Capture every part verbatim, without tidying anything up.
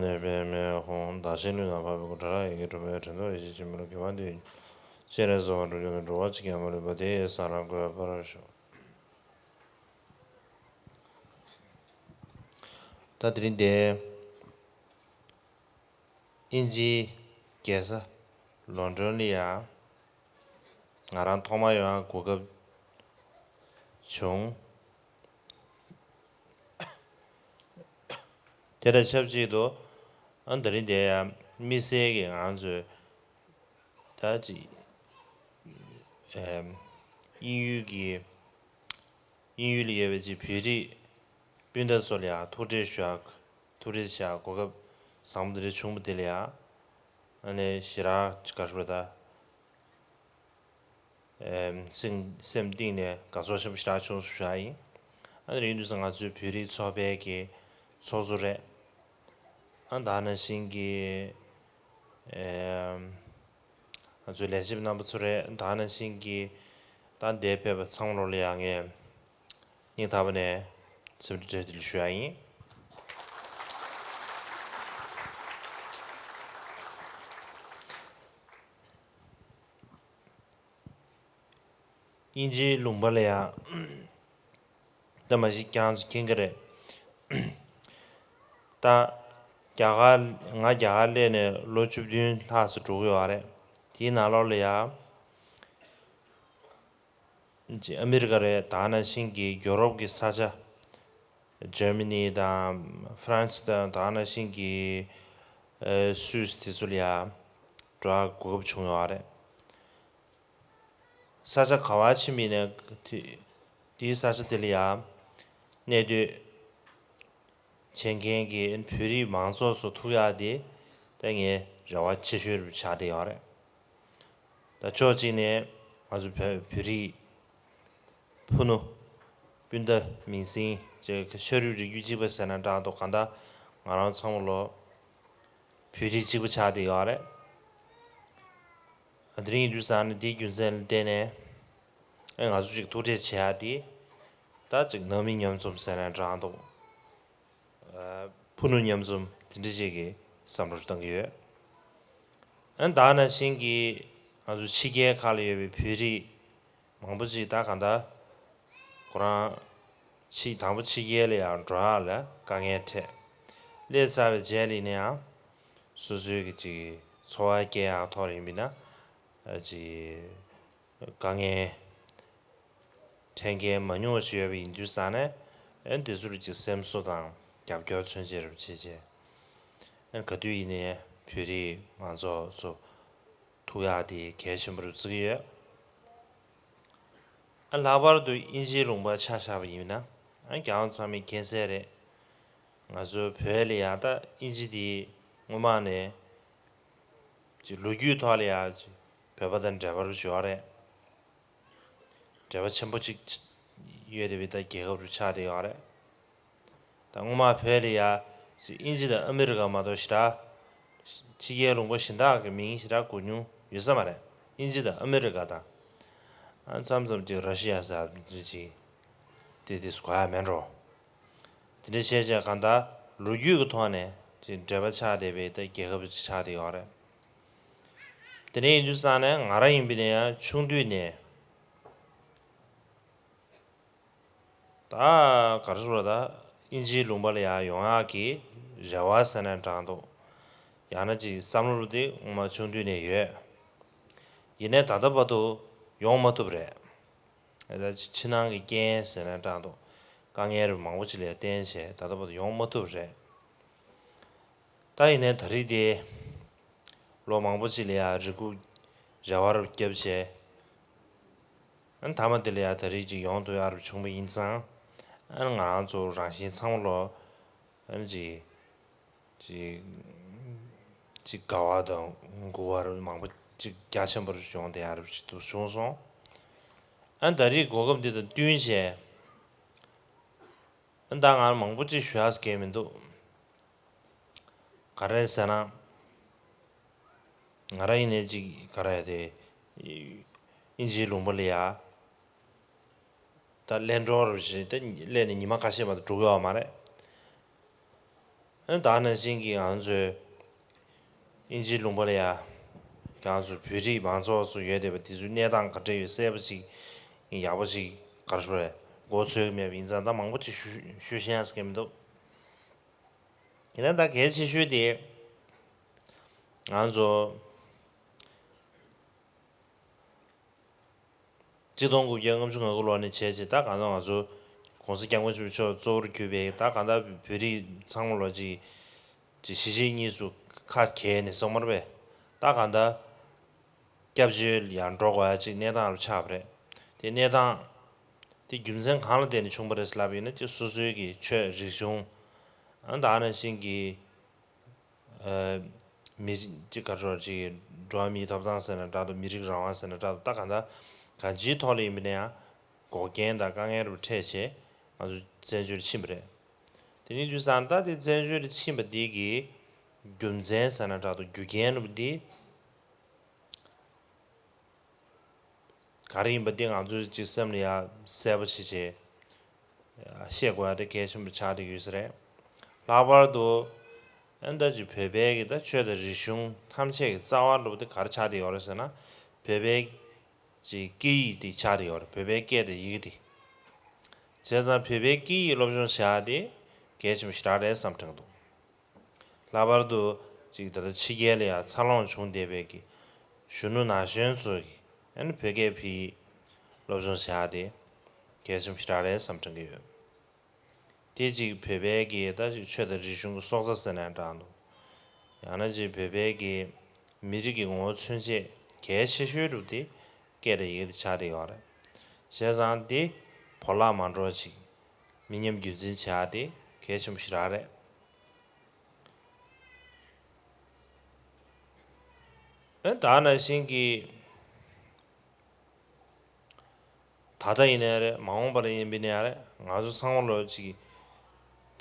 ནས་པདྨའི་ཧཱུྃ། བདག་གཞན་ལུས་དང་འཕགས་པའི་སྐུ། དགྲ་ལྷ་ཡི་གེ་དྲུག་པའི་དྲན་རྟོག་ཡེ་ཤེས་ཆེན་པོ་ལ། དགེ་བ་འདི་ཡིས་སྤྱན་རས་གཟིགས་དབང་འགྲུབ་ཀྱིས། འགྲོ་བ་གཅིག་ཀྱང་མ་ལུས་པ། དེ་ཡི་ས་ལ་འགོད་པར་ཤོག། ད་དེ་རིང་འདིར་དབྱིན་ཇིའི་རྒྱལ་ས་ལོན་ཌོན་ལ་ཡ། ང་རང་ཐོག་མར་ཡོང་ཡ་གོ་སྐབས་བྱུང་། དེ་དང་ཆབས་ཅིག་ཏུ་ཨ་ད་རིང་འདིར་ཡ་དམིགས་བསལ་གྱི་ང་ཚོས་ད་ཅིག་ཨེམ་དབྱིན་ཡུལ་གྱི་དབྱིན་ཡུལ་ལ་ཡོད་པའི་ཅིག་བོད་རིགས་སྤུན་ཟླ་ཚོ་ལ་ཡ་ཐུགས་ཁྲལ་ཞུ་ཡ། ཐུགས་ཁྲལ་བྱ་གོ་སྐབས་བཟང་པོ་འདི་འདྲ་བྱུང་བ་དེ་ལ་ཡ། ཨ་ནི་ཞེ་དྲག་ག་རེ་ཞུ་དགོས་རེད་ད། ཨེམ་སེམས་སེམས་གཏིང་ནས་དགའ་ཚོར་ཆེན་པོ་ཞེ་དྲག་བྱུང་སོང་ཞུ་ཡ་ཡིན། ཨ་ནི་ཡིན་དུས་ཙང་ང་ཚོའི་བོད་རིགས་ཚོགས་པའི་གི་ཚོགས་གཙོ་རེད། ཨ་ད་ནང་བཞིན་གྱི་ཨེམ་ང་ཚོའི་ལས་བྱེད་རྣམ་པ་ཚོ་རེད། ད་ནང་བཞིན་གྱི་ད་འདིར་ཕེབས་པ་ཚང་མ་ལོ་ལ་ཡ་ངས་སྙིང་ཐག་པ་ནས་འཚམས་འདྲི་བཀྲ་ཤིས་བདེ་ལེགས་ཞུ་ཡ་ཡིན། དབྱིན་ཇིའི་ལུང་པ་ལ་ཡ། ད་མ་གཞི་ཁྱེད་རང་ཚོ་མཁྱེན་གྱི་རེད། ད་རྒྱ་གར་ང་རྒྱ་གར་སླེབས་ནས་ལོ་བཅུ་བདུན་ལྷག་ཙམ་འགྲོ་གི་ཡོད་རེད། དེའི་ནང་ལོགས་ལ་ཡ། ཅིག་ཨ་མི་རི་ཀ་རེད། ད་ནང་བཞིན་གྱི་ཡོ་རོབ་ཀྱི་ས་ཆ། ཇར་མ་ནི་དང་ཧྥ་རན་སི་དང་ད་ནང་བཞིན་གྱི་ཨ་སུད་སི་དེ་ཚོ་ལ་ཡ་འགྲོ་ཡ་གོ་སྐབས་བྱུང་ཡོད་རེད། ས་ཆ་ག་པར་ཕྱིན་པ་ཡིན་ནའི་དེ་དེའི་ས་ཆ་དེ་ལ་ཡ་གནས་སྡོད་བྱེད་མཁན་གྱི་བོད་རིགས་མང་ཚོགས་ཚོ་ཐུག་ཡག་དེ་ད་ངའི་རེ་བ་ཆེ་ཤོས་ཆགས་བསྡད་ཡོད་རེད། ད་ཕྱོགས་གཅིག་ནས་ང་ཚོ་བོད་བོད་རིགས་ཕུ་ནུ་སྤུན་ཟླ་མིང་སྲིང་བཅས་ཤ་རུས་རིགས་རྒྱུད་གཅིག་པ་ཟེར་ན་འདྲ་འདུག། གང་ལྟར་ང་རང་ཚང་མ་ལོ་བོད་རིགས་གཅིག་པ་ཆགས་བསྡད་ཡོད་རེད། དེ་རིང་ཡིན་དུས་ཙང་ནས་དེའི་རྒྱུ་མཚན་ལ་བརྟེན་ནས་ཨེ་ང་ཚོ་གཅིག་ཐུག་འཕྲད་བྱེད་ཡག་དེ་ད་གཅིག་ནང་མི་མཉམ་འཛོམས་ཟེར་ན་འདྲ་འདུག། ཨ་ཕུ་ནུ་མཉམ་འཛོམས་དེ་འདྲ་ཅིག་གི་བསམ་བློ་བཏང་གི་ཡོད། ཨ་ད་ནང་བཞིན་གྱི་ང་ཚོ་ཕྱི་རྒྱལ་ཁག་ལ་ཡོད་པའི་བོད་རིགས་མང་པོ་ཅིག་ད་གང་ལྟར་ཁོ་རང་ཕྱི་དང་པོ་ཕྱི་རྒྱལ་ལ་ཡང་འགྲོ་ཡག་ལ་དཀའ་ངལ་འཕྲད། སླེབས་ཚར་བའི་རྗེས་ལ་ཡིན་ན་ཡང་སོ་སོའི་གི་ཅིག་འཚོ་བ་སྐྱེལ་ཡག་ཐོག་ལ་ཡིན་པ་ཡིན་ན་ཅིག་དཀའ་ངལ་འཕྲད་མཁན་མང་ཉུང་ཞིག་ཡོད་པ་ཡིན་དུས་ཙང་ནས་ཨེ་འདི་ཚོ་ལ་ཅིག་སེམས་གསོ་དང་རྒྱབ་སྐྱོར་མཚོན་བྱེད་རུ་བྱེད་བྱས་ཨེ་ག་དུས་ཡིན་ནའི་བོད་རིགས་མང་ཚོགས་ཚོ་ཐུག་ཡག་དེ་གལ་ཆེན་པོ་རུ་བརྩི་གི་ཡོད། ཨ་ལྷག་པར་དུ་དབྱིན་ཇིའི་ལུང་པ་ཆ་བཞག་པ་ཡིན་ན་ཨ་རྒྱལ་བ་ཚང་མས་མཁྱེན་གསལ་རེད། ང་ཚོ་བོད་ལ་ཡ་ད་དབྱིན་ཇི་དེ་སྔོན་མ་ནས་ཅིག་ལོ་རྒྱུས་ཐོག་ལ་ཡ་ཅིག་བོད་པ་དང་འབྲེལ་བ་རུ་ཡོད་རེད། འབྲེལ་བ་ཆེན་པོ་ཅིག་ཡོད་བསྡད་པའི་ད་རྒྱལ་ཁབ་རུ་ཆགས་བསྡད་ཡོད་རེད། ད་སྔོན་མ་བོད་ལ་ཡ་ཅིག་དབྱིན་ཇི་དང་ཨ་མི་རི་ཀ་མ་གཏོགས་ཞེ་དྲག་ཕྱི་རྒྱལ་ལུང་པ་གཞན་དག་གི་མིང་ཞེ་དྲག་གོ་མྱོང་ཡོད་ས་མ་རེད། དབྱིན་ཇི་དང་ཨ་མི་རི་ཀ་དང་། ཨ་མཚམས་མཚམས་ཅིག་ར་ཤི་ཡ་ཟེར་བ་འདི་འདྲ་ཅིག་དེ་དེ་གོ་ཡ་མེད་འགྲོ། དེ་འདྲ་བྱས་བྱས་གང་ལྟར་ལོ་རྒྱུས་ཀྱི་ཐོག་ནས་ཅིག་འབྲེལ་བ་ཆགས་བསྡད་པའི་ད་རྒྱལ་ཁབ་ཅིག་ཆགས་བསྡད་ཡོད་རེད། དེ་འདྲ་ཡིན་དུས་ཙང་ནས་ང་རང་ཡིན་པ་ཡིན་ན་ཡང་ཆུང་དུས་ནས། ད་ག་རེ་ཟེར་བ་ད་དབྱིན་ཇིའི་ལུང་པ་ལ་ཡང་ཡོང་ཡག་གི་རེ་བ་ཟེར་ན་འདྲ་འདུག། ཡང་ན་ཅིག་བསམ་བློ་དེ་སྔོན་མ་ཆུང་དུས་ནས་ཡོད། ཡིན་ནའི་ད་ལྟ་བར་དུ་ཡོང་མ་ཐུབ་རེད། ད་ཕྱི་ནང་གི་རྐྱེན་ཟེར་ན་འདྲ་འདུག། དཀའ་ངལ་མང་པོ་ཅིག་ལ་བརྟེན་བྱས་ད་ལྟ་བར་དུ་ཡོང་མ་ཐུབ་རེད། ད་ཡིན་ནའི་ད་རེས་དེ་ལོ་མང་པོ་ཅིག་ལ་ཡ་རེ་སྒུག་རེ་བ་རུ་བརྒྱབ་བྱས། ཨ་ནི་མཐའ་མ་དེ་ལ་ཡ་ད་རེས་ཅིག་ཡོང་ཐུབ་ཡ་རུ་བྱུང་བ་ཡིན་ཙང་། ཨ་ནི་ང་རང་ཚོ་རང་བཞིན་ཚང་མ་ལོ་ཨ་ནི་ཅིག་ཅིག་ཅིག་དགའ་བ་དང་མགུ་བ་རུ་མང་པོ་ཅིག་རྒྱ་ཆེན་པོ་རུ་བྱུང་བསྡད་ཡ་རུ་ཅིག་ཏུ་བྱུང་སོང་། ཨ་ནི་ད་རེས་གོ་སྐབས་འདི་དང་བསྟུན་བྱས། ཨ་ནི་ད་ང་མང་པོ་ཅིག་ཞུ་ཡ་ཟེར་མཁན་མི་འདུག་ག་རེ་ཟེར་ན། ང་རང་ཡིན་ནའི་ཅིག་ག་རེ་དེ། དབྱིན་ཇིའི་ལུང་པ་ལ་ཡ། ད་གླེང་གྲོགས་རུ་བྱེད་དེ་སླེབས་ནས་ཉི་མ་ཁ་ཤས་མ་གཏོགས་འགྲོ་གི་ཡོད་མ་རེད། ཨ་ནི་ད་ནང་བཞིན་གྱི་ང་ཚོའི་དབྱིན་ཇིའི་ལུང་པ་ལ་ཡ། ང་ཚོ་བོད་རིགས་མང་ཚོགས་ཚོ་ཡོད་བསྡད་པ་དེ་ཚོའི་གནས་སྟངས་ག་འདྲ་ཡོད་གསལ་པོ་ཅིག་ཡག་པོ་ཅིག་ག་རེ་ཞུ་དགོས་རེད། མགོ་ཚོད་ཀྱི་མེད་པ་ཡིན་ཙང་ད་མང་པོ་ཅིག་ཞུ་ཞུ་ཤེས་ཡ་ཟེར་མཁན་མི་འདུག་ཡིན་ན་ད་གལ་ཆེ་ཤོས་དེ། ང་ཚོ་གཅིག་སྟོང་དགུ་བརྒྱ་ལྔ་བཅུ་ང་དགུ་ལོ་ནས་བྱས་རྗེས་ད་གང་ལྟར་ང་ཚོ་༸གོང་ས་༸སྐྱབས་མགོན་ཆེན་པོ་མཆོག་གཙོ་བོར་གྱུར་པའི་ད་གང་ལྟར་བོད་རིགས་ཚང་མ་ལོ་གཅིག་གཅིག་གཞིས་བྱེས་གཉིས་སུ་ཁ་གྱེས་ནས་སོང་མ་རེད་པས། ད་གང་ལྟར་སྐྱབས་བཅོལ་ཡར་འགྲོ་དགོས་ཡ་གཅིག་གནས་སྟངས་རུ་ཆགས་པ་རེད། དེ་གནས་སྟངས་དེ་རྒྱུ་མཚན་གང་ལ་བརྟེན་ནས་བྱུང་བ་རེད་ལབ་ཡིན་ན་གཅིག་སོ་སོའི་གི་ཆོས་རིག་གཞུང་། ཨ་ནི་ད་ནང་བཞིན་གྱི་མི་རིགས་ཀྱི་ག་རེ་ཟེར་ཅིག་འགྲོ་བ་མིའི་ཐོབ་ཐང་ཟེར་ན་འདྲ་འདུག་མི་རིགས་རང་དབང་ཟེར་ན་འདྲ་འདུག་ད་གང་ལྟར་གང་ཅིའི་ཐོག་ལ་ཡིན་པ་ན་ཡང་འགོག་རྐྱེན་དང་དཀའ་ངལ་རུ་འཕྲད་བྱས་ང་ཚོ་བཙན་བྱོལ་ཕྱིན་པ་རེད། དེ་ནི་དུས་སང་ད་དེ་བཙན་བྱོལ་ཕྱིན་པ་འདི་གི་རྒྱུ་མཚན་ཟེར་ན་འདྲ་འདུག་རྒྱུ་རྐྱེན་རུ་འདི། ག་རེ་ཡིན་པ་འདི་ང་ཚོས་ཅིག་སེམས་ལ་ཡ་གསལ་པོ་ཞིག་བྱས་ཤེས་དགོས་ཡ་དེ་གལ་ཆེན་པོ་ཆགས་བསྡད་ཡོད་ས་རེད། ལྷག་པར་དུ་ཨ་ནི་ད་ཅིག་བོད་པའི་གི་ད་ཆོས་དང་རིག་གཞུང་ཐམས་ཅད་ཀྱི་རྩ་བ་ལུགས་དེ་ག་རེ་ཆགས་བསྡད་ཡོད་རེད་ཟེར་ན། བོད་པའི་ཅིག་སྐད་ཡིག་དེ་ཆགས་བསྡད་ཡོད་རེད། བོད་པའི་སྐད་དང་ཡི་གེ་དེ། བྱས་ཙང་བོད་པའི་སྐད་ཡིག་སློབ་སྦྱོང་བྱེད་ཡ་དེ་གལ་ཆེན་པོ་ཞེ་དྲག་རེད་བསམ་དྲན་གྱི་འདུག་ལྷག་པར་དུ་ཅིག་ད་ལྟ་ཕྱི་རྒྱལ་ལ་ཡང་འཚར་ལོངས་བྱུང་བསྡད་པའི་གི་གཞོན་ནུ་ན་གཞོན་ཚོ་གི་ཨ་ནི་བོད་སྐད་བོད་ཡིག་སློབ་སྦྱོང་བྱེད་ཡག་དེ་གལ་ཆེན་པོ་ཞེ་དྲག་རེད་བསམ་དྲན་གྱི་ཡོད། དེ་ཅིག་བོད་པའི་གི་ད་ཅིག་ཆོས་དང་རིག་གཞུང་གི་སྲོག་རྩ་ཟེར་ན་འདྲ་འདུག་ཡང་ན་ཅིག་བོད་པའི་གི་མི་རིགས་ཀྱི་ངོ་བོ་མཚོན་བྱེད་གལ་ཆེ་ཤོས་རུ་དེ་སྐད་དང་ཡི་གེ་དེ་ཆགས་བསྡད་ཡོད་རེད། བྱས་ཙང་དེ་བོར་བརླག་མ་འགྲོ་ཅིག་མི་ཉམས་རྒྱུན་འཛིན་བྱེད་ཡག་དེ་གལ་ཆེན་པོ་ཞེ་དྲག་རེད། ཨེ་ད་ནང་བཞིན་གྱི་ད་ལྟ་ཡིན་ནའི་རེད། མ་འོངས་པ་ལ་ཡིན་པ་ཡིན་ནའི་རེད། ང་ཚོ་ཚང་མ་ལོ་གཅིག་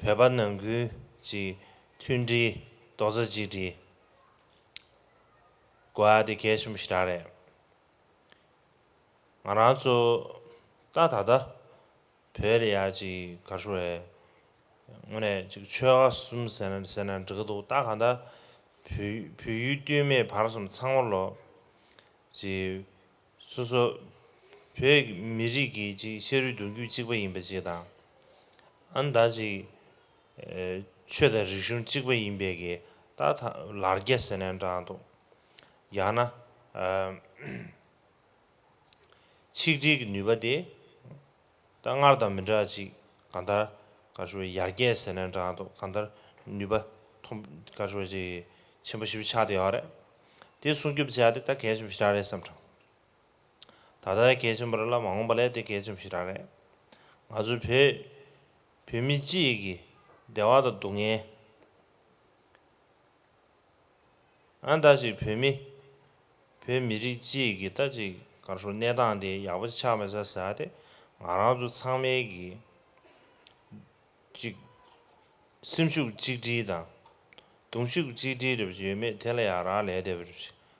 བོད་པ་ནང་ཁུལ་གྱི་མཐུན་སྒྲིལ་རྡོག་རྩ་གཅིག་སྒྲིལ་དགོས་ཡ་དེ་གལ་ཆེན་པོ་ཞེ་དྲག་རེད། ང་རང་ཚོ་ད་ད་ལྟ་བོད་ལ་ཡ་ཅིག་ག་རེ་ཞུ་དགོས་རེད། དངོས་གནས་ཅིག་ཆོལ་ཁ་གསུམ་ཟེར་ན་ཟེར་ན་འགྲིག་གི་འདུག་ད་གང་ལྟར་བོད་བོད་ཡུལ་སྟོད་སྨད་བར་གསུམ་ཚང་མ་ལོ་ཅིག་སོ་སོ་བོད་མི་རིགས་ཀྱི་ཅིག་ཤ་རུས་གདུང་རྒྱུད་གཅིག་པ་ཡིན་པ་ཅིག་དང་། ཨ་ནི་ད་ཅིག་ཨེ་ཆོས་དང་རིག་གཞུང་གཅིག་པ་ཡིན་པའི་གི་ད་ད་ལར་རྒྱ་ཟེར་ན་འདྲ་འདུག་ཡང་ན་ཨ། ཆིག་སྒྲིལ་གྱི་ནུས་པ་དེ་ད་སྔར་དང་མི་འདྲ་ཅིག་གང་ལྟར་ག་རེ་ཞུ་དགོས་རེད། ཡར་རྒྱས་ཟེར་ན་འདྲ་འདུག་གང་ལྟར་ནུས་པ་ཐོན་ག་རེ་ཞུ་དགོས་རེད། ཆེན་པོ་ཞེ་པོ་ཆགས་བསྡད་ཡོད་རེད། དེ་སྲུང་སྐྱོབ་བྱེད་ཡ་དེ་ད་གལ་ཆེན་པོ་ཞེ་དྲག་རེད་བསམ་དྲན། ད་ལྟ་གལ་ཆེན་པོ་རེད་ལ་མ་འོངས་པ་ལ་དེ་གལ་ཆེན་པོ་ཞེ་དྲག་རེད། ང་ཚོ་བོད་བོད་མི་སྤྱི་ཡི་གི་བདེ་བ་དང་སྡུག་བསྔལ། ཨ་ནི་ད་ཅིག་བོད་མི་བོད་མི་རིགས་སྤྱི་ཡི་གི་ད་ཅིག་ག་རེ་ཞུ་གནས་སྟངས་དེ་ཡག་པོ་ཆགས་མེད་ས་ཟེར་ཡ་དེ་ང་རང་ཚོ་ཚང་མའི་གི་ཅིག་སེམས་ཤུགས་གཅིག་སྒྲིལ་དང་གདུང་ཤུགས་གཅིག་སྒྲིལ་རེ་ཡོད་མེད་དེ་ལ་ཡང་རག་ལས་བསྡད་པ་རེད།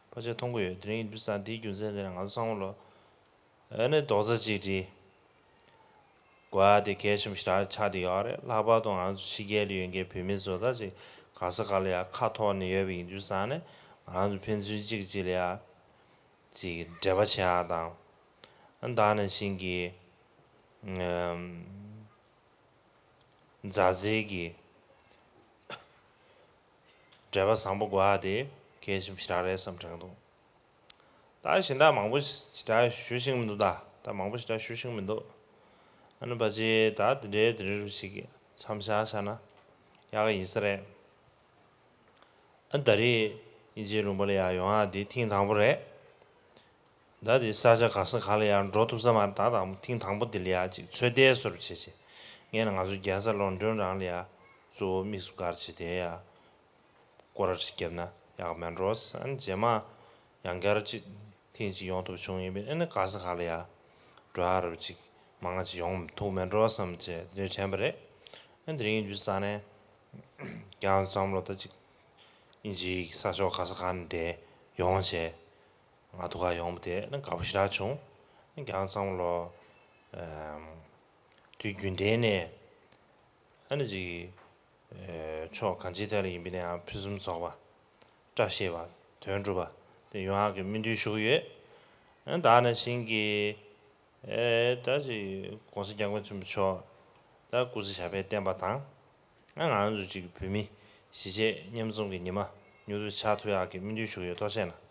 ཕལ་ཆེར་མཐོང་གི་ཡོད། དེ་རིང་ཡིན་དུས་ཙང་དེའི་རྒྱུ་མཚན་དེ་ནི་ང་ཚོ་ཚང་མ་ལོ་ཨ་ནི་རྡོག་རྩ་གཅིག་སྒྲིལ་དགོས་ཡ་དེ་གལ་ཆེན་པོ་ཞེ་དྲག་ཆགས་བསྡད་ཡོད་རེད། ལྷག་པར་དུ་ང་ཚོ་ཕྱི་རྒྱལ་ལ་ཡོད་མཁན་བོད་མི་ཚོ་ད་ཅིག་ག་ས་ག་ལ་ཡ་ཁ་འཐོར་ནས་ཡོད་པ་ཡིན་དུས་ཙང་ནས་ང་རང་ཚོ་ཕན་ཚུན་གཅིག་གཅིག་ལ་ཡ་ཅིག་འབྲེལ་བ་བྱེད་ཡ་དང་། ཨ་ནི་ད་ནང་བཞིན་གྱི་ཨམ། མཛའ་བརྩེའི་གི་འབྲེལ་བ་བཟང་པོ་དགོས་ཡ་དེ་གལ་ཆེན་པོ་ཞེ་དྲག་རེད་བསམ་དྲན་འདུག་ད་གཞན་དག་མང་པོ་ཞེ་དྲག་ཞུ་ཤེས་ཀྱི་མི་འདུག་ད་ད་མང་པོ་ཞེ་དྲག་ཞུ་ཤེས་ཀྱི་མི་འདུག་ཨ་ནི་ཕལ་ཆེར་ད་དེ་འདྲའི་དེ་འདྲའི་རུ་ཞིག་མཚམས་བཞག་བཞག་ན་ཡག་ག་ཡིན་ས་རེད། ཨ་ད་རེས་དབྱིན་ཇིའི་ལུང་པ་ལ་ཡར་ཡོང་ཡག་འདི་ཐེངས་དང་པོ་རེད། ད་དེ་ས་ཆ་ག་ས་ག་ལ་ཡར་འགྲོ་ཐུབ་ས་མ་རེད། ད་དང་པོ་ཐེངས་དང་པོ་འདི་ལ་ཡར་ཅིག་ཚོད་ལྟའི་བཟོ་འདྲ་བྱས་བྱས། ངས་ན་ང་ཚོ་རྒྱལ་ས་ལོན་ཌོན་རང་ལ་ཡར་གཙོ་བོ་དམིགས་སུ་བཀར་བྱས་དེ་ཡར་སྐོར་ར་ཅིག་བརྒྱབ་ན་ཡག་མེད་འགྲོ། ཨ་ནི་རྗེས་མ་ཡང་བསྐྱར་ཅིག་ཐེངས་ཅིག་ཡོང་ཐུབ་བྱུང་ཡིན་པས། ཨ་ནི་ག་ས་ག་ལ་ཡར་འགྲོ་ཡག་ར་ཅིག་མང་ང་ཅིག་ཡོང་ཐུབ་མེད་འགྲོ་བསམ་བྱས་དེ་འདྲའི་དྲན་པ་རེད། ཨ་ནི་དེ་རིང་དུས་ཙ་ནས་རྒྱ་ཚང་ལོ་ད་ཅིག་དབྱིན་ཇིའི་ས་ཕྱོགས་ག་ས་ག་ནས་དེ་ཡོང་བྱས། ང་ཐུག་ག་ཡོང་བ་དེ་ནི་དགའ་པོ་ཞེ་དྲག་བྱུང་། རྒྱ་ཚང་ལོ་དུས་རྒྱུན་ལྡན་ནས་ཨ་ནི་ཅིག་ཕྱོགས་གང་ཅིའི་ཐད་ལ་ཡིན་པ་ནའང་ཕུན་སུམ་ཚོགས་པ། བཀྲ་ཤིས་པ། དོན་འགྲུབ་པ་དེ་ཡོང་ཡག་གི་སྨོན་འདུན་ཞུ་གི་ཡོད། ཨ་ནི་ད་ནང་བཞིན་གྱི་ཨེ་ད་ཅིག་༸གོང་ས་༸སྐྱབས་མགོན་ཆེན་པོ་མཆོག་ད་སྐུ་ཚེ་ཞབས་པད་བརྟན་པ་དང་། ཨ་ང་རང་ཚོ་ཅིག་བོད་མི་གཞིས་བྱེས་མཉམ་འཛོམས་ཀྱི་ཉི་མ་མྱུར་དུ་འཆར་ཐུབ་ཡག་གི་སྨོན་འདུན་ཞུ་གི་ཡོད། ཐུགས་རྗེ་གནང་།